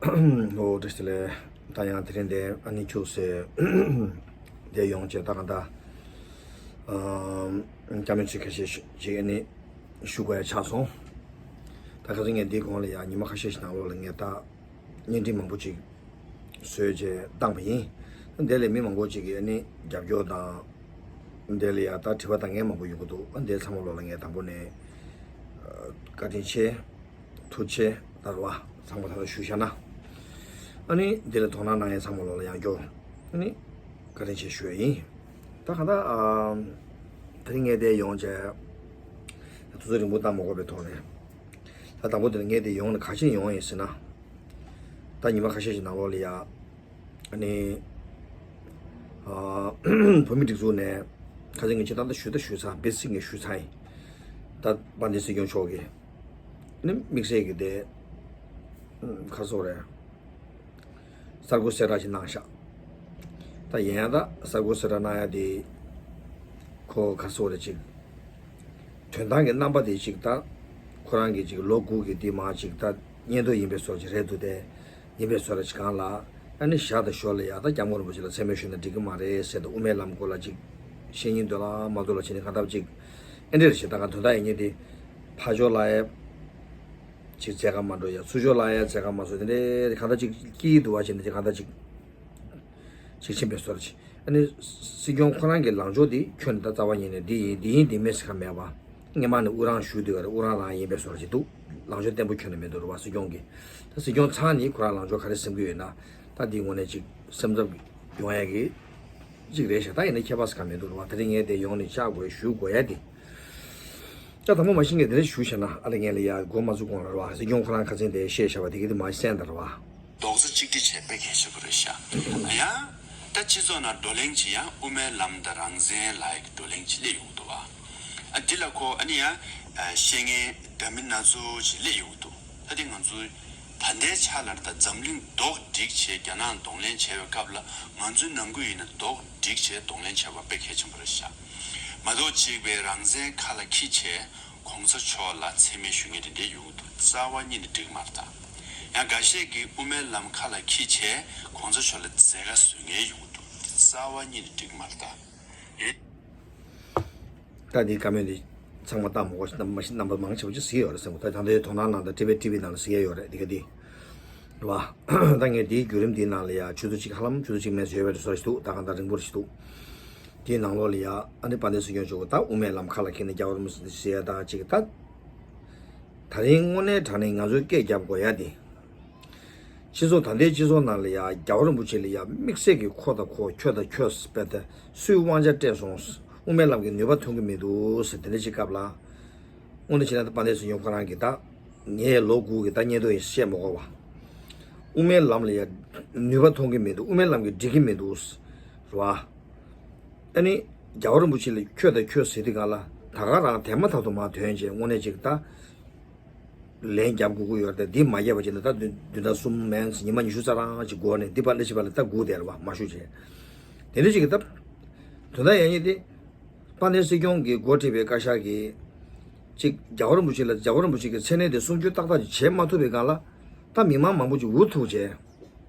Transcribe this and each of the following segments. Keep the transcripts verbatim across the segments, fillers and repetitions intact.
ཨོ་བཀྲ་ཤིས་བདེ་ལེགས། ད་ཡང་དེ་རིང་འདི་ཨ་ནི་ཁྱུག་སེ་འདི་ཡོང་བྱས་ད་གང་ད་ཨམ་བཀའ་མོལ་ཚིག་ཁ་ཤས་ཤིག་ཨ་ནི་ཞུ་དགོས་ཡ་ཆགས་སོང་། ད་ཁ་སང་ངས་འདིའི་གོང་ལ་ཡང་ཉི་མ་ཁ་ཤས་ཤིག་ནང་ལོགས་ལ་ངས་ད་བརྙན་འཕྲིན་མང་པོ་ཅིག་བཟོས་བྱས་བཏང་པ་ཡིན། འདི་ལས་མི་མང་པོ་ཅིག་གིས་ཨ་ནི་རྒྱབ་སྐྱོར་དང་འདི་ལ་ཡ་ད་དྲི་བ་དང་ངན་མང་པོ་ཡོང་གི་འདུག་ཨ་འདི་ཚང་མ་ལོགས་ལ་ངས་དང་པོ་ནས་བཀའ་དྲིན་ཆེ། ཐུགས་རྗེ་ཆེ་ལྟར་བ་ཚང་མ་ད་ལྟ་ཞུ་བཞག་ན། ཨ་ནི་འདི་ལ་དོ་སྣང་གནང་ཡས་ཚང་མ་ལོགས་ལ་ཡང་བསྐྱར་ཨ་ནི་བཀའ་དྲིན་ཆེ་ཞུ་ཡ་ཡིན། ད་ག་ད་ཨ་དེ་རིང་ངས་འདིར་ཡོང་བྱས་དུས་ཚོད་རིང་པོ་བཏང་མ་དགོས་པའི་ཐོག་ནས། ད་དང་པོ་དེ་ལ་ངས་འདིར་ཡོང་ནས་ག་ཅི་ཡོང་ཡིན་ཟེར་ན། ད་ཉི་མ་ཁ་ཤས་ཤིག་ནང་ལོགས་ལ་ཡ། ཨ་ནི། ཨ་བོད་མི་སྒྲིག་འཛུགས་ནས་ཁ་སང་ངས་སྤྱིར་བཏང་ད་ཞུ་ད་ཞུས་ཚར། བེ་སིག་ངས་ཞུས་ཚར་ཡིན། ད་དཔལ་ལྡན་སྲིད་སྐྱོང་མཆོག་གིས་ཨ་ནི་དམིགས་བསལ་གྱི་དེ་ཁ་སོ་རེད། གསར་འགོད་གསལ་བསྒྲགས་ཅིག་གནང་ཤག་ད་ཡིན་ཡང་ད་གསར་འགོད་གསལ་བསྒྲགས་གནང་ཡ་དེ་ཁོ་ཁ་སོ་རེད་ཅིག་དོན་དག་གི་རྣམ་པ་དེ་ཅིག་ད་ཁོ་རང་གི་ཅིག་ལོ་དགུ་གི་དེ་མ་ཅིག་ད་སྙན་ཐོ་ཡིན་པའི་བཟོ་ཅིག་རེད་འདུག་སྟེ། ཡིན་པའི་བཟོ་འདྲ་ཅིག་སྒང་ལ། ཨ་ནི་ཞར་དང་ཞོར་ལ་ཡ་ད་སྐྱབས་མགོན་རིན་པོ་ཆེ་ལ་མཚན་སྨད་ཞུས་ན་འགྲིག་གི་མ་རེད་ཟེར་དུས་དབུ་མའི་ལམ་སྐོར་ལ་ཅིག་བཤད་སྙིང་འདོད་ལ་མ་འདོད་ལ་བྱས་ནས་གང་ལྟར་ཅིག་ཨེ་འདྲ་རེ་བྱེད་ད་ག་དོན་དག་ཡིན་ཉེ་དེ། ཕར་ཕྱོགས་ལ་ཡ་ཅིག་མཛད་ག་མ་འགྲོ་ཡ་ཚུར་ཕྱོགས་ལ་ཡ་མཛད་ག་མ་བཟོ་དེ་འདྲ་གང་ལྟར་ཅིག་སྐྱིད་འདུག་བ་བྱས་ནས་ཅིག་གང་ལྟར་ཅིག་ཅིག་ཕྱིན་པའི་བཟོ་འདྲ་ཅིག་ཨ་ནི་སྲིད་སྐྱོང་ཁོ་རང་གི་ལངས་ཕྱོགས་དེ་ཁྱོན་ནས་ད་རྩ་བ་ཉིད་ནས་འདི་ཡིན་འདི་ཡིན་འདི་མིན་ཟེར་ག་མེད་པ། སྔོན་མ་ནས་དབུ་རང་ཞུ་དུས་ག་རེ་དབུ་རང་རང་ཡིན་པའི་བཟོ་འདྲ་ཅིག་འདུག་ལངས་ཕྱོགས་བརྟན་པོ་ཁྱོན་ནས་མི་འདུག་རེད་བ་སྲིད་སྐྱོང་གི། ད་སྲིད་སྐྱོང་ཚང་ནི་ཁོ་རང་ལངས་ཕྱོགས་ག་རེ་སེམས་ཀྱི་ཡོད་ན། ད་འདི་ངོས་ནས་ཅིག་སེམས་འཚབ་ཡོང་ཡ་གི་ཅིག་རེད་ཤག་ད་ཡིན་ན་ཁྱད་པར་ཟེར་ག་མི་འདུག་རེད་བ། དེ་རིང་ངས་དེ་ཡོང་ནས་བཅར་དགོས་ཞུ་དགོས་ཡ་དེ། ད་དང་པོ་མ་ཤེས་ངས་དེ་རིང་ཞུ་བྱས་ན་ཨ་ལེ་ངས་ལ་ཡ་འགོ་མ་ཚུགས་གོང་ལ་རེད་བ་སྲིད་སྐྱོང་ཁོ་རང་ཁ་སང་དེ་བཤད་བཞག་པ་དེ་གི་དེ་མ་གསན་ད་རེད་བ། རྡོག་རྩ་གཅིག་སྒྲིལ་བྱས་དཔེ་གལ་ཆེན་པོ་རེད་ཤག་ཡང་། ད་སྤྱི་ཚོགས་ནང་བགྲོ་གླེང་ཅིག་ཡང་དབུ་མའི་ལམ་དང་རང་བཙན་ལབ་ཡག་གི་བགྲོ་གླེང་ཅིག་སླེབས་ཡོང་གི་འདུག་བ། ཨ་འདི་ལ་ཁོ་ཨ་ནི་ཡང་བཤད་མཁན་འདྲ་མིན་སྣ་ཚོགས་ཅིག་སླེབས་ཡོང་གི་འདུག་ད་དེ་ང་ཚོའི་ད་ལྟའི་ཆ་ལ་ད་འཛམ་གླིང་རྡོག་སྒྲིལ་བྱས་རྒྱ་ནག་གདོང་ལེན་བྱས་པའི་སྐབས་ལ་ང་ཚོའི་ནང་ཁུལ་ཡིན་ན་རྡོག་སྒྲིལ་བྱས་གདོང་ལེན་བྱས་པ་དཔེ་གལ་ཆེན་པོ་རེད་ཤག་མ་གཏོགས་གཅིག་པའི་རང་བཙན་ཁ་ལ་འཁྱེར་བྱས། གོང་ས་མཆོག་ལ་མཚན་སྨད་ཞུ་མཁན་དེ་འདྲས་ཡོང་གི་འདུག་རྩ་བ་ཉིད་ནས་འགྲིག་མ་རེད་ད། ཡང་འགའ་ཤས་ཀྱིས་དབུ་མའི་ལམ་ཁ་ལ་འཁྱེར་བྱས་གོང་ས་མཆོག་ལ་མཛད་དཀའ་བཟོ་མཁན་ཡོང་གི་འདུག་རྩ་བ་ཉིད་ནས་འགྲིག་མ་རེད་ད། ད་འདི་བཀའ་མོལ་འདི་ཚང་མ་བཏང་མ་དགོས་ཤིག་རྣམ་པ་མང་ཆེ་བ་ཅིག་གཟིགས་ཡོད་རེད་བསམ་གི་འདུག་ད་ད་ལྟའི་དོ་སྣང་ནང་དང་ཊི་ཝི་ཊི་ཝི་ནང་ལ་གཟིགས་ཡ་ཡོད་རེད་འདི་ག་འདི། རེད་བ། ད་ངས་འདིའི་བརྒྱུད་རིམ་འདིའི་ནང་ལ་ཡ་ཆུ་ཚོད་གཅིག་ཧ་ལམ་ཆུ་ཚོད་གཅིག་མིན་ཟེར་བའི་བཟོ་ཞིག་འདུག་ད་གང་ལྟར་རིང་པོ་ཞིག་འདུག་དེའི་ནང་ལོགས་ལ་ཡ་ཨ་ནི་དཔལ་ལྡན་སྲིད་སྐྱོང་མཆོག་གིས་ད་དབུ་མའི་ལམ་ཁ་ལ་འཁྱེར་ནས་རྒྱལ་བ་རིན་པོ་ཆེ་ཟེར་ཡ་ད་ཅིག་ད། ད་རིང་དངོས་གནས་དྲང་གནས་ང་ཚོས་སྐད་རྒྱབ་དགོས་ཡ་དེ། སྤྱི་ཚོགས་ད་ལྟའི་སྤྱི་ཚོགས་ནང་ལ་ཡ་རྒྱལ་བ་རིན་པོ་ཆེ་ལ་ཡ་དམིགས་བསལ་གྱི་ཁོ་དང་ཁོ་ཁྱོད་དང་ཁྱོད་ཟེར་བས་ཏེ་སུས་དབང་ཆ་སྤྲད་སོང་། དབུ་མའི་ལམ་གྱི་ནུས་པ་ཐོན་གྱི་མི་འདུག་ཟེར་དེ་འདྲ་ཅིག་སྐབས་ལ། དངོས་གནས་བྱས་ན་ད་དཔལ་ལྡན་སྲིད་སྐྱོང་ཁོ་རང་གིས་ད། ངས་ལོ་དགུ་གི་ད་སྙན་ཐོ་ཡིན་བཤད་མ་དགོས་པ། དབུ་མའི་ལམ་ལ་ཡ། ནུས་པ་ཐོན་གྱི་མི་འདུག་དབུ་མའི་ལམ་གྱིས་འགྲིག་གི་མི་འདུག་རེད་བ། ཨ་ནི། རྒྱལ་བ་རིན་པོ་ཆེ་ལ་ཁྱོད་དང་ཁྱོད་ཟེར་དུས་སྒང་ལ་ད་ག་རང་དེ་མ་ཐག་ཏུ་མར་ཐོན་བྱས་དངོས་གནས་ཅིག་ད། ལན་རྒྱབ་དགོས་ཀྱི་ཡོད་རེད་དེ་འདི་མ་རྒྱབ་པ་བྱས་ན་ད་བདུན་བདུན་ཕྲག་གསུམ་མིན་ཉི་མ་ཉི་ཤུ་རྩ་རང་ཅིག་འགོར་ནས་འདི་པར་སླེབས་བྱས་པ་ལ་ད་སྒུག་བསྡད་རེད་བ་མ་ཞུ་བྱས། དེ་འདྲ་ཅིག་གི་ད། དོན་དག་ཡང་ཡིན་ཏེ། དཔལ་ལྡན་སྲིད་སྐྱོང་གིས་འགོ་ཁྲིད་པའི་བཀའ་ཤག་གིས། གཅིག་རྒྱལ་བ་རིན་པོ་ཆེ་ལ་རྒྱལ་བ་རིན་པོ་ཆེ་གི་མཚན་གནས་དེ་སྲུང་སྐྱོབ་ཏག་ཏག་ཅིག་བྱེད་མ་ཐུབ་པའི་སྒང་ལ། ད་མི་མང་མང་པོ་ཅིག་འུ་ཐུག་བྱས།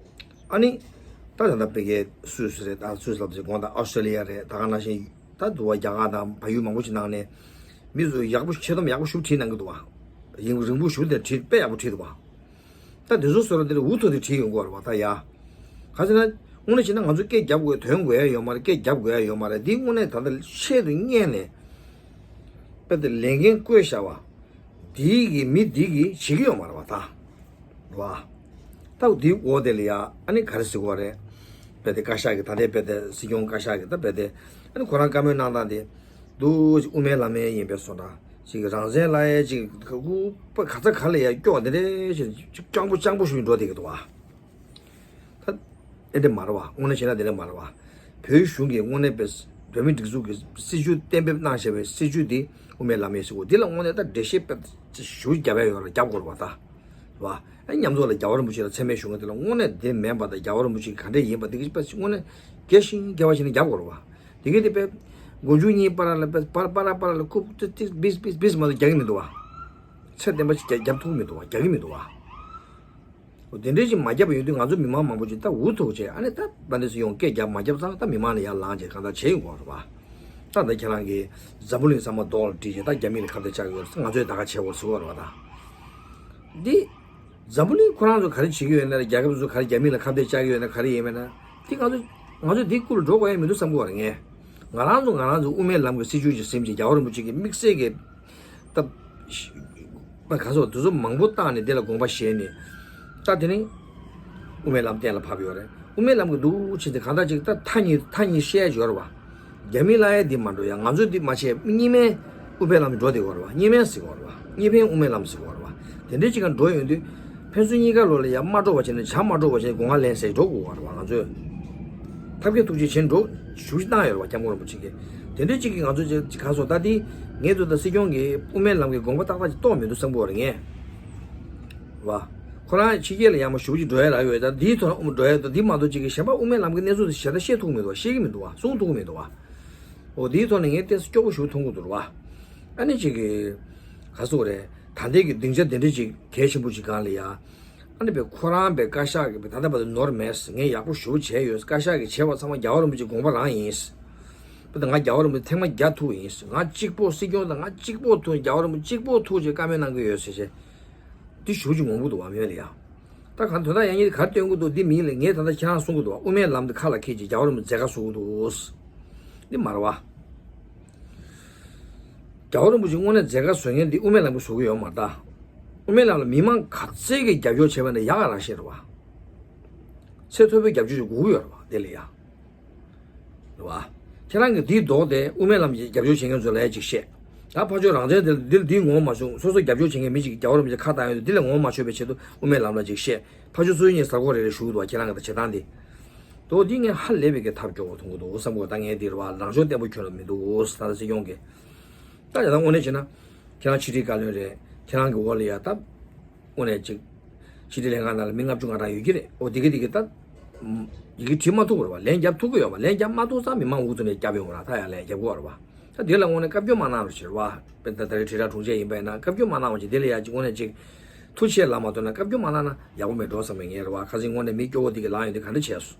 ཨ་ནི། ད་ད་ལྟ་ཕ་གིའི་སུད་སི་རེད་ད་སུད་སི་ལབ་ཚེ་དགོངས་དག་ཨོ་སི་ཀྲི་ལི་ཡ་རེད་ད་ག་ནང་བཞིན། ད་འདུག་བ་རྒྱ་གར་དང་བལ་ཡུལ་མང་པོ་ཞིག་ནང་ནས། མི་ཚོས་ཡག་པོ་ཆེ་སྡོམ་ཡག་པོ་ཞིག་བྲིས་གནང་གི་འདུག་བ། ཡིན་རིང་པོ་ཞིག་དེ་བྲིས་དཔེ་ཡག་པོ་བྲིས་འདུག་བ། ད་དེ་ཚོ་བཟོ་ར་དེ་ལ་འུ་ཐུག་དེ་བྲིས་ཡོང་གི་ཡོད་རེད་བ་ད་ཡ། ག་ཟེར་ན། དངོས་གནས་བྱས་ན་ང་ཚོ་སྐད་རྒྱབ་དགོས་དོན་དགོས་ཡ་ཡོད་མ་རེད་སྐད་རྒྱབ་དགོས་ཡ་ཡོད་མ་རེད་འདི་དངོས་གནས་ད་ལྟ་ཆེད་དུ་གཉེར་ནས། དཔེ་དེ་ལས་འགན་བསྐོས་བཞག་བ། དེའི་གི་མི་འདི་གིས་བྱེད་ཀྱི་ཡོད་མ་རེད་བ་ད། བ། ད་དེའི་འོག་དེ་ལ་ཡ་ཨ་ནི་ག་རེ་ཟེར་དགོས་རེད། དཔེ་དེ་བཀའ་ཤག་གི་ད་ལྟའི་དཔེ་དེ་སྲིད་སྐྱོང་བཀའ་ཤག་གི་ད་དཔེ་དེ་ཨ་ནི་ཁོ་རང་བཀའ་མོལ་གནང་སྟངས་དེ་འདུག་ཅིག་དབུ་མའི་ལམ་ཡན་ཡིན་པའི་བཟོ་འདྲ་ཅིག་རང་བཙན་ལབ་ཡས་ཅིག་ག་གུ་པ་ག་ཚ་ག་ལ་ཡ་སྐྱོག་དེ་འདྲས་ཅིག་སྤྱང་པོ་སྤྱང་པོ་ཞིག་འགྲོ་བསྡད་ཀྱི་འདུག་བ། ད། ཨེ་འདྲ་མ་རེད་བ་དངོས་གནས་བྱས་ན་དེ་འདྲ་མ་རེད་བ། བོད་གཞུང་གིས་དངོས་གནས་པའི་བོད་མི་སྒྲིག་འཛུགས་ཀྱི་སྲིད་བྱུས་གཏན་འབེབས་གནང་བཞག་པའི་སྲིད་བྱུས་འདི་དབུ་མའི་ལམ་ཡིན་ཟེར་གོ་འདི་ལ་དངོས་གནས་ད་འགྲེལ་བཤད་དཔེ་ཞུ་རྒྱབ་ཡ་ཡོད་ར་རྒྱབ་དགོས་རེད་བ་ད། རེད་བ། ཨ་མཉམ་ཚོགས་ལ་རྒྱལ་བ་རིན་པོ་ཆེ་ལ་མཚན་སྨད་ཞུ་མཁན་དེ་ལ་དངོས་གནས་དེ་མིན་པ་དང་རྒྱལ་བ་རིན་པོ་ཆེ་ག་འདྲས་ཡིན་པ་དེ་གི་དཔེ་དངོས་གནས་རྒྱས་ཤིང་རྒྱས་པ་བྱས་ནས་རྒྱབ་དགོས་རེད་བ། དེ་གི་དེ་དཔེ་མགོ་མཇུག་གཉིས་བར་ལ་དཔེ་བར་བར་བར་ལ་ཁུབ་ཏི་ཏི་བིས་བིས་བིས་མ་གཏོགས་རྒྱག་གི་མི་འདུག་བ། ཚད་ལྡན་པ་ཅིག་རྒྱབ་ཐུབ་ཀྱི་མི་འདུག་བ་རྒྱག་གི་མི་འདུག་བ། དེ་འདྲའི་ཅིག་མ་བརྒྱབ་པ་ཡོང་དུས་ང་ཚོ་མི་མང་མང་པོ་ཅིག་ད་འུ་ཐུག་བྱས། ཨ་ནི་ད་བན་དེ་སི་ཡོང་སྐད་རྒྱབ་མ་བརྒྱབ་ཙང་ད་མི་མང་ལ་ཡར་ལངས་བྱས་གང་ལྟར་བྱས་ཡོང་གི་ཡོད་རེད་བ། ད་ད་ཁྱེད་རང་གིས་འཛམ་བུ་གླིང་ཚང་མ་རྡོག་ལ་བསྒྲིལ་བྱས་ད་རྒྱ་མི་ལ་ཁ་གཏད་བཅག་གི་ཡོད་རེད། ང་ཚོས་ད་ག་བྱེད་དགོས་ཟེར་གི་ཡོད་རེད་བ། ད་འདི་འཛམ་བུ་གླིང་ཁོ་རང་ཚོ་ག་རེ་བྱེད་ཀྱི་ཡོད་ན། རྒྱལ་ཁབ་ཚོ་ག་རེ་རྒྱ་མི་ལ་ཁ་གཏད་བཅག་གི་ཡོད་ན། ག་རེ་ཡིན་མིན་ན་འདི་ང་ཚོ་ང་ཚོ་འདི་སྐུ་ལ་འགྲོ་དགོས་ཡ་མི་འདུག་བསམ་གི་ཡོད་རེད་ངས། ང་རང་ཚོ་ང་རང་ཚོ་དབུ་མའི་ལམ་གྱི་སྲིད་བྱུས་ཅིག་ཟིན་བྱས་རྒྱལ་བ་རིན་པོ་ཆེ་གི་དམིགས་བསལ་གྱི་ད་ཤ་མ་ག་སོགས་དེ་ཚོ་མང་པོ་བཏང་ནས་དེ་ལ་དགོངས་པ་བཞེས་ནས། ད་དེ་ནི་དབུ་མའི་ལམ་གཏན་ལ་ཕབ་ཡོད་རེད། དབུ་མའི་ལམ་གྱི་འདུག་ཕྱིན་ཏེ་གང་ལྟར་ཅིག་ད་མཐའ་གཉིས་མཐའ་གཉིས་བཤད་ཡོད་རེད་བ། རྒྱ་མི་ལ་ཡ་འདི་མ་འགྲོ་ཡ། ང་ཚོ་འདི་མ་བྱས་གཉིས་སྨན་དབུ་མའི་ལམ་འགྲོ་བསྡད་ཡོད་རེད་བ། གཉིས་སྨན་ཟེར་གྱི་ཡོད་རེད་བ། གཉིས་ཕན་དབུ་མའི་ལམ་ཟེར་གྱི་ཡོད་རེད་བ། དེ་འདྲའི་ཅིག་ག་འགྲོ་ཡོང་དུས་ཕན་ཚུན་གཉིས་ཀ་ལོ་ལ་ཡ་མ་འགྲོ་བ་བྱས་ནས་བྱ་མ་འགྲོ་བ་བྱས་ནས་སྒོ་ང་ལེན་ཟེར་འགྲོ་དགོས་པ་རེད་བ། ང་ཚོས་ཐབས་མཁས་ཐུགས་རྗེ་ཆེ་འགྲོ་ཞུ་བཏང་ཡོད་རེད་བ། སྐྱབས་མགོན་རིན་པོ་ཆེ་གིས། དེ་འདྲའི་ཅིག་གིས་ང་ཚོ་ཅིག་ག་སོང་ད་དེ་ངས་འདུག་ད་སྲིད་སྐྱོང་གིས་དབུ་མའི་ལམ་གྱི་དགོངས་པ་ཏག་ཏག་ཅིག་རྟོགས་མི་འདུག་བསམ་གྱི་ཡོད་རེད་ངས། བ། ཁོ་རང་ཕྱི་རྒྱལ་ལ་ཡར་མར་ཞུ་གི་འགྲོ་ཡ་ལ་ཡོད་ད། འདིའི་ཐོག་ནས་འགྲོ་ཡ་ད། འདི་མ་གཏོགས་ཅིག་གི་གཞན་པ་དབུ་མའི་ལམ་གྱི་གནས་ཚུལ་དེ་ཞེ་དྲག་བཤད་ཐུབ་ཀྱི་མི་འདུག་བ། གསུང་ཐུབ་ཀྱི་མི་འདུག་བ། འོ་འདིའི་ཐོག་ནས་ངས་ཏོག་ཙམ་སྐྱོ་པོ་ཞིག་མཐོང་གི་འདུག་བ། ཨ་ནི་ཅིག་གི་ག་སོག་རེད། ད་ལྟའི་གི་སྡིངས་ཆ་དེ་འདྲ་ཅིག་གལ་ཆེན་པོ་ཅིག་སྒང་ལ་ཡ། ཨ་ནི་བས་ཁོ་རང་བས་བཀའ་ཤག་གི་བས་ད་ལྟ་བར་དུ་ནོར་མེད། ངས་ཡག་པོ་ཞུ་བྱས་ཡོད། བཀའ་ཤག་གི་བྱས་པ་ཚང་མ་རྒྱལ་བ་རིན་པོ་ཆེའི་དགོངས་པ་རང་ཡིན། བས་ད་ང་རྒྱལ་བ་རིན་པོ་ཆེ་ཐེངས་མ་བརྒྱ་ཐུག་ཡིན། ང་གཅིག་པོ་སྲིད་སྐྱོང་དང་ང་གཅིག་པོ་ཐུག་རྒྱལ་བ་རིན་པོ་ཆེ་གཅིག་པོ་ཐུག་ཅེས་བཀའ་མོལ་གནང་གི་ཡོད་ཟེར་བྱས། འདི་ཞུ་རྒྱུ་མང་པོ་འདུག་བ་མེད་ལ་ཡ། ད་གང་དོན་དག་ཡང་ཉིད་ག་རེ་སྟོན་གྱི་འདུག་འདི་མིན་ལ་ངས་ད་ལྟ་ཁྱེད་རང་གསུང་གི་འདུག་བ། དབུ་མའི་ལམ་འདི་ཁ་ལ་འཁྱེར་ཅིག་རྒྱལ་བ་རིན་པོ་ཆེ་མཛད་དཀའ་བཟོ་གི་འདུག་འདི་མ་རེད་བ། རྒྱལ་བ་རིན་པོ་ཆེ་དངོས་གནས་མཛད་དཀའ་བཟོ་མཁན་འདི་དབུ་མའི་ལམ་གྱིས་བཟོ་གི་ཡོད་མ་རེད་ད། དབུ་མའི་ལམ་ལ་མི་མང་ག་ཚད་ཀྱིས་རྒྱབ་སྐྱོར་བྱས་པ་འདི་ཡག་ག་རང་བཤད་རེད་བ། ཚད་མཐོ་པོའི་རྒྱབ་སྐྱོར་ཞིག་དགོས་ཀྱི་ཡོད་རེད་བ་དེ་ལ་ཡ། རེད་བ། ཁྱེད་རང་གིས་འདིའི་ལྡོག་སྟེ་དབུ་མའི་ལམ་གྱི་རྒྱབ་སྐྱོར་བྱེད་མཁན་ཚོ་ལ་ཡ་ཅིག་བཤད། ད་ཕར་ཕྱོགས་རང་བཙན་དེ་འདིར་འདིའི་ངོ་མ་བྱུང་། སོ་སོ་རྒྱབ་སྐྱོར་བྱེད་མཁན་མི་ཅིག་གིས་རྒྱལ་བ་རིན་པོ་ཆེ་ཁ་བཏང་ཡོད་དུས་འདི་ལ་ངོ་མ་ཆོད་པའི་ཆེད་དུ་དབུ་མའི་ལམ་ལ་ཅིག་བཤད། ཕར་ཕྱོགས་སུ་ཡིན་གཟའ་འཁོར་རེ་རེ་ཞུ་གི་འདུག་བ། ཁྱེད་རང་གི་ད་བྱེད་སྟངས་འདི། དོ་འདི་ངས་ཧ་ལས་པའི་གི་ཐབས་སྐྱོ་བོ་མཐོང་གི་འདུག་བསམ་གི་འདུག་ད་ངས་འདི་རེད་བ། ལངས་ཕྱོགས་བརྟན་པོ་ཁྱོན་ལ་མི་འདུག་ད་ལྟ་སྲིད་སྐྱོང་གི། ད་ཡང་ད་དངོས་གནས་བྱས་ན་ཁྱེད་རང་ཕྱི་དྲིལ་བཀའ་བློན་རེད། ཁྱེད་རང་གི་འོག་ལ་ཡ་ད། དངོས་གནས་ཅིག་ཕྱི་དྲིལ་ལྷན་ཁང་ནང་ལ་མི་ལྔ་བཅུ་ང་གྲངས་ཡོད་ཀྱི་རེད། འོ་དེ་གི་དེ་གི་ད། ཡི་གེ་བྲིས་མ་ཐུབ་པ་རེད་བ། ལན་རྒྱབ་ཐུབ་ཀྱི་ཡོད་མ། ལན་རྒྱབ་མ་ཐུབ་ཙང་མི་མང་འུ་ཐུག་ནས་རྒྱབ་ཡོང་བ་ར། ད་ཡང་ལན་རྒྱབ་དགོས་པ་རེད་བ། ད་དེ་ལ་དངོས་གནས་བཀའ་བཀྱོན་མ་གནང་རོགས་བྱེད་རེད་བ། དཔེར་ན་ད་རེས་དྲིལ་བསྒྲགས་དྲུང་ཆེ་ཡིན་པ་ཡིན་ན་བཀའ་བཀྱོན་མ་གནང་བ་བྱེད། དེ་ལ་ཡ་ཅིག་དངོས་གནས་ཅིག་ཐུགས་ཆེ་ལབ་མ་ཐུབ་ན་བཀའ་བཀྱོན་མ་གནང་ན་ཡག་པོ་མེད་འགྲོ་བསམ་པའི་ངས་རེད་བ། ཁ་སང་དངོས་གནས་མི་སྐྱོ་བོ་དེ་གི་ལངས་ཡོང་དུས་ག་འདྲ་བྱས་སོང་།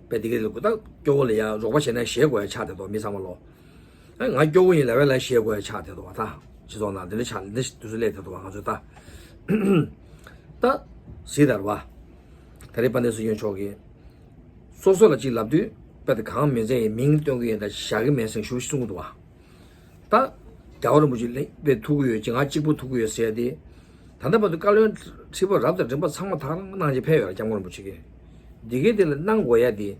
དཔེ་དེ་གི་ལ་གུ་ད་སྐྱོ་བོ་ལ་ཡ་རོགས་པ་བྱས་ན་ཞེད་དགོས་ཡ་ཆགས་བསྡད་འདུག་མི་ཚང་མ་ལོ། ཨ་ང་སྐྱོ་བོ་ཡིན་ལབ་པ་ལ་ཞེད་དགོས་ཡ་ཆགས་བསྡད་འདུག་བ། ད་སྤྱི་ཚོགས་ནང་འདི་འདྲ་ཆགས་འདི་འདྲ་དུས་ཚོད་སླེབས་བསྡད་འདུག་བ། ང་ཚོ་ད་ད་གཟིགས་དང་རེད་བ། ད་རེས་དཔལ་ལྡན་སྲིད་སྐྱོང་མཆོག་གིས་སོ་སོ་ལ་གཅིག་ལབ་དུས་དཔེ་དེ་གང་མིན་ཚད་ཡིན་མིང་སྟོན་གི་ཡིན། ད་བཞག་གི་མེད་ཟེར་ཞུ་གསུང་གི་འདུག་བ། ད་རྒྱལ་བ་རིན་པོ་ཆེ་ལ་དཔེ་ཐུག་གི་ཡོད་ཅིག་ང་གཅིག་པུ་ཐུག་གི་ཡོད་ཟེར་ཏེ། ད་ལྟ་བར་དུ་བཀའ་བློན་ཁྲི་པ་རབ་དང་རིམ་པ་ཚང་མ་ཐག་རང་གནང་རྗེས་ཕེབས་ཡོད་ར། སྐྱབས་མགོན་རིན་པོ་ཆེ་གིས། འདི་གའི་དེ་ལ་གནང་དགོས་ཡ་དེ་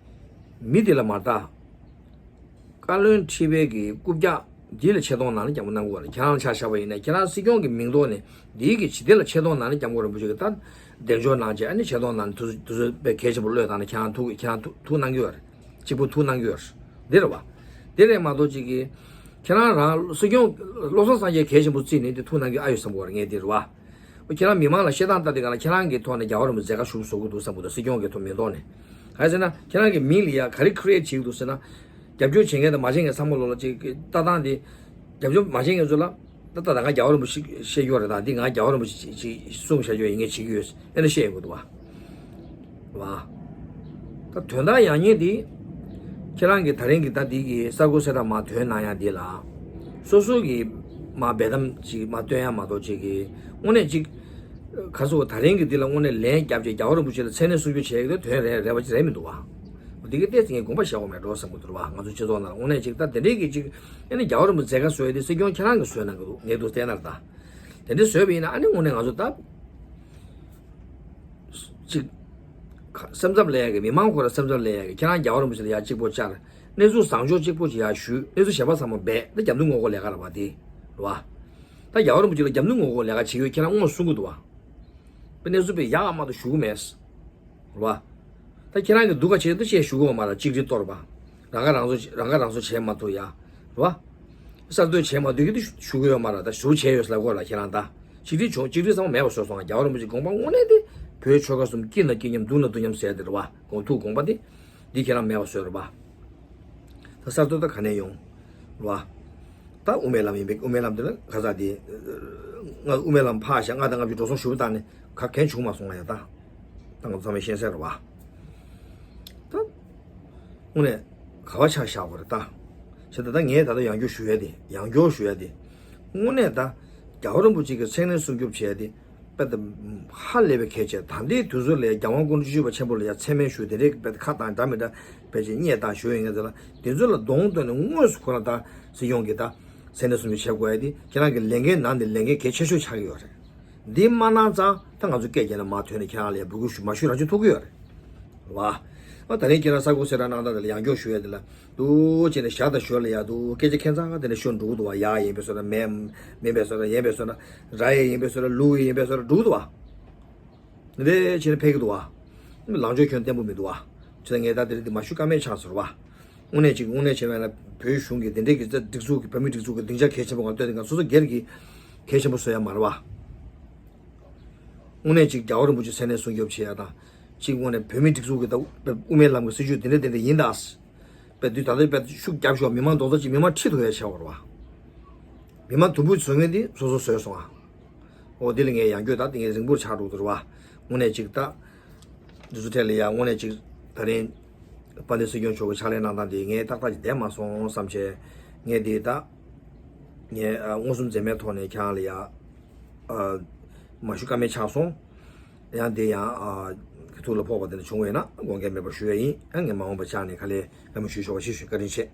མི་དེ་ལ་མ་ལྟ། བཀའ་བློན་ཁྲི་པའི་གི་རྐུབ་བཀྱག་འདི་ལ་ཆེ་མཐོང་གནང་ན་སྐྱབས་མགོན་གནང་དགོས་ར། ཁྱེད་རང་ཆ་བཞག་པ་ཡིན་ན་ཁྱེད་རང་སྲིད་སྐྱོང་གི་མིང་ཐོག་ནས་འདིའི་གི་ཇི་ལྟར་ལ་ཆེ་མཐོང་གནང་ན་སྐྱབས་མགོན་རིན་པོ་ཆེ་གིས་ད་གདེང་འཇོག་གནང་རྗེས་ཨ་ནི་ཆེ་མཐོང་གནང་ན་དུས་དུས་ཚོད་དཔེ་གལ་ཆེན་པོ་བློས་བཏང་ན་ཁྱེད་རང་ཐུགས་ཁྱེད་རང་ཐུགས་ཐུགས་གནང་གི་ཡོད་རེད། གཅིག་པུ་ཐུགས་གནང་གི་ཡོད་རེད། འདི་རེད་བ། འདི་རེད་མ་གཏོགས་གཅིག་གིས་ཁྱེད་རང་རང་སྲིད་སྐྱོང་བློ་བཟང་སངས་རྒྱས་གལ་ཆེན་པོ་བརྩིས་ནས་འདི་ཐུགས་གནང་གི་ཨ་ཡོད་བསམ་གི་ཡོད་རེད། ངས་འདི་རེད་བ། ཁྱེད་རང་མི་མང་ལ་བཤད་སྟངས་ལྟ་དེ་ག་ལ་ཁྱེད་རང་གི་ཐོག་ནས་རྒྱལ་བ་རིན་པོ་མཛད་དཀའ་ཞུ་བཟོ་གི་འདུག་བསམ་གི་འདུག་སྲིད་སྐྱོང་གི་ཐོག་མིང་ཐོག་ནས། ག་རེ་ཟེར་ན་ཁྱེད་རང་གི་མིང་ལ་ཡ་ག་རེ་ཁི་རི་ཨེ་ཊི་བྱེད་ཀྱི་འདུག་ཟེར་ན། རྒྱབ་སྐྱོར་བྱེད་མཁན་དང་མ་བྱེད་མཁན་ཚང་མ་ལོ་ལ་ཅིག་ལྟ་སྟངས་དེ། རྒྱབ་སྐྱོར་མ་བྱེད་མཁན་ཚོ་ལ། ད་ལྟ་ད་ང་རྒྱལ་བ་རིན་པོ་ཆེ་བཤད་རྒྱུ་རེད། ད་འདི་ང་རྒྱལ་བ་རིན་པོ་ཆེ་ཅིག་གསུང་བཤད་རྒྱུ་ཡིན་ངས་བྱེད་ཀྱི་ཡོད་ཨེ་འདྲ་བཤད་ཡོང་གི་འདུག་བ། བ། ད་དོན་དག་ཡང་སྙིང་འདི། ཁྱེད་རང་གི་ད་རིང་གི་ད་འདི་གི་གསར་འགོད་གསལ་བསྒྲགས་མ་ཐོན་གནང་ཡ་འདི་ལ། སོ་སོ་གི་མ་འབེལ་གཏམ་ཅིག་མ་སྟོན་ཡ་མ་གཏོགས་ཅིག་གི་དངོས་གནས་ཅིག་ཁ་སོ་ད་རིང་གི་འདི་ལ་དངོས་གནས་ལན་རྒྱབ་ཅིག་རྒྱལ་བ་རིན་པོ་ཆེ་ལ་མཚན་གནས་སྲུང་སྐྱོབ་བྱེད་ཡ་གི་དོན་རེད་རེད་བ་ཅིག་རེད་མི་འདུག་བ། འདི་གི་ལྟས་ཚེ་ངས་དགོངས་པ་བཞག་དགོས་མེད་འགྲོ་བསམ་གི་འདུག་བ། ང་ཚོ་སྤྱི་ཚོགས་ནང་ལ་དངོས་གནས་ཅིག་ད་དེ་འདྲའི་གི་ཅིག་ཨ་ནི་རྒྱལ་བ་རིན་པོ་མཛད་དཀའ་བཟོ་ཡ་དེ་སྲིད་སྐྱོང་ཁྱེད་རང་གི་བཟོས་གནང་གི་འདུག་ངས་འདུག་བལྟས་ན་ད། དེ་འདྲ་བཟོས་པ་ཡིན་ན་ཨ་ནི་དངོས་གནས་ང་ཚོ་ད། ཅིག་ཁ་སེམས་འཚབ་ལས་ཡག་གི་མི་མང་ཁོ་ར་སེམས་འཚབ་ལས་ཡག་གི་ཁྱེད་རང་རྒྱལ་བ་རིན་པོ་ཆེ་ལ་ཡ་གཅིག་པོ་བཅར། གནས་ཚུལ་བཟང་ཕྱོགས་གཅིག་པོ་ཅིག་ཡ་ཞུས། གནས་ཚུལ་གཞན་པ་ཚང་མ་སྦས་ད་རྒྱབ་མདུན་ངོ་ལྐོག་ལས་ཀ་ར་བ་དེ། རེད་བ། ད་རྒྱལ་བ་རིན་པོ་ཆེ་ལ་རྒྱབ་མདུན་ངོ་ལྐོག་ལས་ཀ་བྱེད་ཡོད་ཁྱེད་རང་དངོས་གསུང་གི་འདུག་བ། དཔེ་གནས་ཚུལ་དཔེ་ཡག་མ་གཏོགས་ཞུ་གི་མེད། རེད་བ། ད་ཁྱེད་རང་གི་སྡུག་ཁ་བྱེད་འདུག་ཅེས་ཞུ་གི་ཡོད་མ་རེད། གཅིག་སྒྲིལ་གཏོར་བ། རང་ཁ་རང་གསོ་རང་ཁ་རང་གསོ་བྱེད་མ་ཐུབ་ཡ། རེད་བ། གསར་གཏོད་བྱེད་མ་ཐུབ་ཀྱི་འདུག་ཞུ་གི་ཡོད་མ་རེད། ད་ཞུ་བྱས་ཡོད་ཟེར་ལབ་དགོས་རེད་ཁྱེད་རང་ད། གཅིག་སྒྲིལ་བྱུང་གཅིག་སྒྲིལ་ཚང་མ་མེད་པ་བཟོས་སོང་། རྒྱལ་བ་རིན་པོ་ཆེའི་དགོངས་པ་དངོས་གནས་དེ། བོད་ཆོལ་ཁ་གསུམ་སྐྱིད་ན་སྐྱིད་མཉམ་སྡུག་ན་སྡུག་མཉམ་ཟེར་དེ་རེད་བ། དགོངས་ཐུག་དགོངས་པ་དེ། འདི་ཁྱེད་རང་མེད་པ་བཟོས་རེད་བ། ད་གསར་གཏོད་ད་ག་ནས་ཡོང་། རེད་བ། ད་དབུ་མའི་ལམ་ཡིན་པས་དབུ་མའི་ལམ་དེ་ལ་ཁ་ཚ་དེ། ང་དབུ་མའི་ལམ་ཕར་བཞག་ང་དང་ལྔ་བཅུ་འགྲོ་སོང་ཞུ་བ་བཏང་ནས་ག་གན་བྱུང་མ་སོང་ང་ཡ་ད། ད་ང་ཚང་མས་ཤེས་གསལ་རེད་བ། ད་དངོས་གནས་ག་བ་ཆ་བཞག་པ་རེད་ད། བྱས་ད་ད་ངས་ད་ལྟ་ཡང་བསྐྱར་ཞུ་ཡ་དེ་ཡང་བསྐྱར་ཞུ་ཡ་དེ། དངོས་གནས་ད་རྒྱལ་བ་རིན་པོ་ཆེ་གི་མཚན་གནས་སྲུང་སྐྱོབ་བྱས་ཏེ། དཔེ་ད་ཧ་ལས་པའི་གལ་ཆེ། ད་ལྟའི་དུས་ཚོད་ལ་རྒྱལ་དབང་སྐུ་ཕྲེང་བཅུ་བཞི་པ་ཆེན་པོ་ལ་ཡ་མཚན་སྨད་ཞུ་དེ་རེད། དཔེ་ད་ཁ་དང་འདྲ་མི་འདྲ་དཔེ་ཅིག་བསྙད་བཏང་ཞུ་ཡོད་ངེས་ཚོ་ལ། དེ་ཚོ་ལ་གདོང་གཏོད་ནས་དངོས་སུ་ཁོ་རང་ད་སྲིད་སྐྱོང་གི་ད་མཚན་གནས་སྲུང་སྐྱོབ་བྱེད་དགོས་ཡ་དེ་ཁྱེད་རང་གི་ལས་འགན་ནང་ནས་ལས་འགན་གལ་ཆེ་ཤོས་ཆགས་ཀྱི་ཡོད་རེད། འདི་མ་གནང་ཙང་ད་ང་ཚོ་སྐད་རྒྱག་ན་མ་ཐོན་ནས་ཁྱེད་རང་ལ་ཡ་འབོད་སྐུལ་ཞུ་མ་ཞུ་རང་བྱུང་ཐུག་གི་ཡོད་རེད། རེད་བ། ཨ་ད་རིང་ཁྱེད་རང་གསར་འགོད་གསལ་བསྒྲགས་གནང་སྟངས་དེ་ལ་ཡང་སྐྱར་ཞུ་ཡ་དེ་ལ་འདུག་ཅེས་ནས་ཞག་དང་ཞོར་ལ་ཡ་འདུག་སྐད་ཆ་ཁྱད་མཚར་དེ་འདྲ་ཤོད་འགྲོ་གི་འདུག་བ། ཡ་ཡིན་པའི་བཟོ་འདྲ་མེད་མིན་པའི་བཟོ་འདྲ་ཡིན་པའི་བཟོ་འདྲ་ར་ཡ་ཡིན་པའི་བཟོ་འདྲ་ལུག་ཡ་ཡིན་པའི་བཟོ་འདྲ་འགྲོ་གི་འདུག་བ། འདི་འདྲ་བྱས་ནས་ཕེབས་ཀྱི་འདུག་བ། ལངས་ཕྱོགས་ཁྱོན་བརྟན་པོ་མི་འདུག་བ། ཁྱེད་ངས་ད་དེ་རིང་འདི་མ་ཞུ་ཀ་མེད་ཆགས་སོང་རེད་བ། དངོས་གནས་ཅིག་དངོས་གནས་བྱས་པ་ཡིན་ན་བོད་གཞུང་གི་དེ་འདྲའི་གི་སྒྲིག་འཛུགས་ཀྱི་བོད་མི་སྒྲིག་འཛུགས་ཀྱི་སྡིངས་ཆ་གལ་ཆེན་པོ་ང་བཏོད་དེ་ང་སོ་སོ་སྒེར་གྱི་གལ་ཆེན་པོ་བཟོ་ཡ་མ་རེད་བ། དངོས་གནས་ཅིག་རྒྱལ་བ་རིན་པོ་ཆེ་མཚན་གནས་སྲུང་སྐྱོབ་བྱེད་ཡ་དང་། ཅིག་དངོས་གནས་བོད་མི་སྒྲིག་འཛུགས་ཀྱི་ད་དབུ་མའི་ལམ་གྱི་སྲིད་བྱུས་དེ་འདྲ་དེ་འདྲ་ཡིན་ད། པའི་དུས་ད་ལྟ་པའི་ཤུགས་རྒྱབ་ཤོག་མི་མང་རྡོག་རྩ་གཅིག་མི་མང་ཁྲིད་ཐུབ་ཡ་བྱ་བ་རེད་བ། མི་མང་དུམ་བུ་བཟོ་མཁན་དེ་སོ་སོ་བཟོས་སོང་ཨ། འོ་དེ་ལ་ངས་ཡང་བསྐྱར་ད་དེ་ངས་རིང་པོར་ཆགས་འགྲོ་གི་རེད་བ། དངོས་གནས་ཅིག་ད། འདི་ཚོ་ཐད་ལ་ཡ་དངོས་གནས་ཅིག་ད་རིང་། དཔལ་ལྡན་སྲིད་སྐྱོང་མཆོག་གི་ཕྱག་ལས་གནང་སྟངས་དེ་ངས་ཏག་ཏག་ཅིག་བསྡད་མ་སོང་བསམ་བྱས། ངས་དེ་ད། ངས་ཨ་མངོན་སུམ་འཛེམ་མེད་ཐོག་ནས་ཁྱེད་རང་ལ་ཡ། ཨ། མ་ཞུ་ཀ་མེད་ཆགས་སོང་། ཡང་དེ་ཡང་ཨ། ཐུགས་ལ་ཕོག་པ་དེ་འདྲ་བྱུང་བས་ན་དགོངས་འགལ་མེད་པར་ཞུ་ཡ་ཡིན། ཨ་ངས་མ་འོངས་པ་ཆགས་ནས་ག་ལེ་བཀའ་མོལ་ཞུ་ཆོག་པ་ཞིག་ཞུ། བཀའ་དྲིན་ཆེ།